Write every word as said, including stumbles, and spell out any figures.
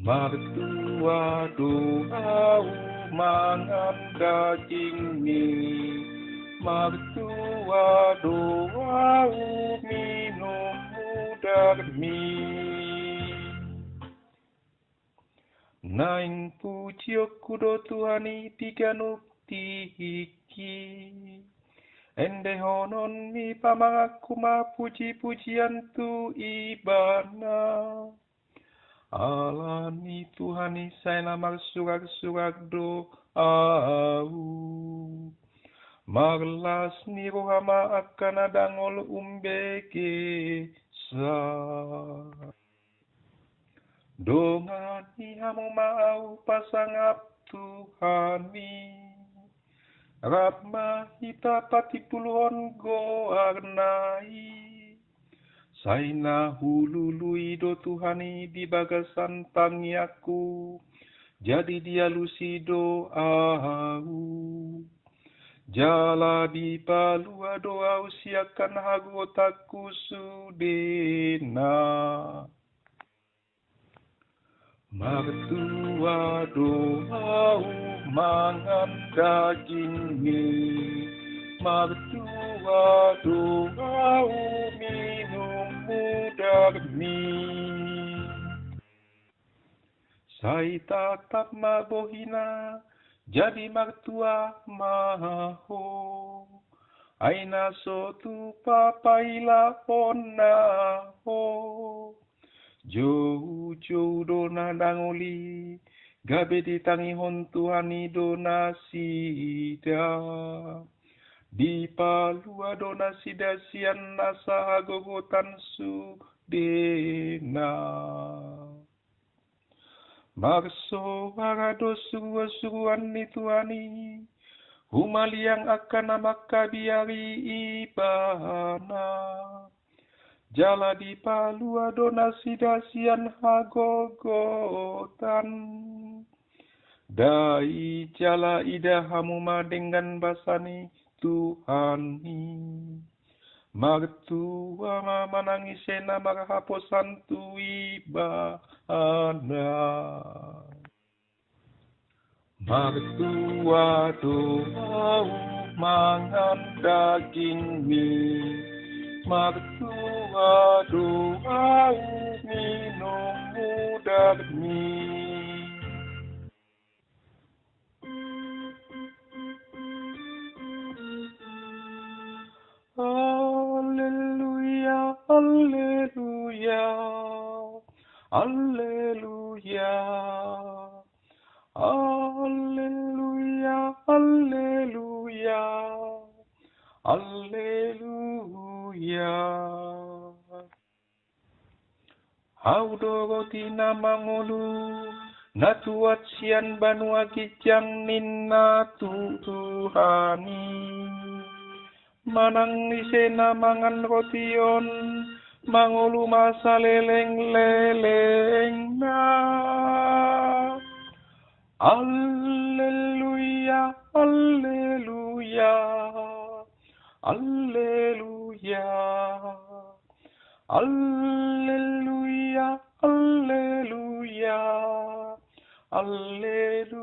Martua do ahu mangan dagingmi, martua do ahu minum mudarmi. Naeng pujionku do Tuhan i di ganup tingki. Endehononmi pamanganku ma pujipujian tu Ibana. Ala ni Tuhan i sai na marsuraksurak do ahu. Marlas ni roha ma angka na dangol umbegesa. Dongani hamu ma ahu pasangap Tuhan i. Rap ma hita patimbulhon goarna i. Sai na hulului do Tuhan i di bagasan tangiangku, jadi dialusi do ahu. Jala dipalua do ahu sian hagogotanku sudena. Martua do ahu mangan dagingmi, martua do ahu minum mudarmi. Sai tatap ma bohina, jadi martua ma ho. Ai na so tupa pailaonna ho. Joujou do na dangol i, gabe ditangihon Tuhan i do nasida. Dipalua do nasida sian nasa hagogotan sudena. Marsoara do suruansuruan ni Tuhan i, humaliang angka na mangkabiari Ibana. Jala dipalua do nasida sian hagogotan. Dai jala ida hamu ma denggan basa ni Tuhan i. Martua ma manang ise na marhaposan tu Ibana. Martua do ahu mangan dagingmi, martua do ahu minum mudarmi. Alleluia, alleluia, alleluia. Alleluia, alleluia, alleluia. Ahu do roti na mangolu, na tuat sian banua ginjang ninna Tuhan i. Manang ise na mangan roti on, mangolu ma salelenglelengna. Alleluia, alleluia, alleluia. Alleluia, alleluia, alleluia.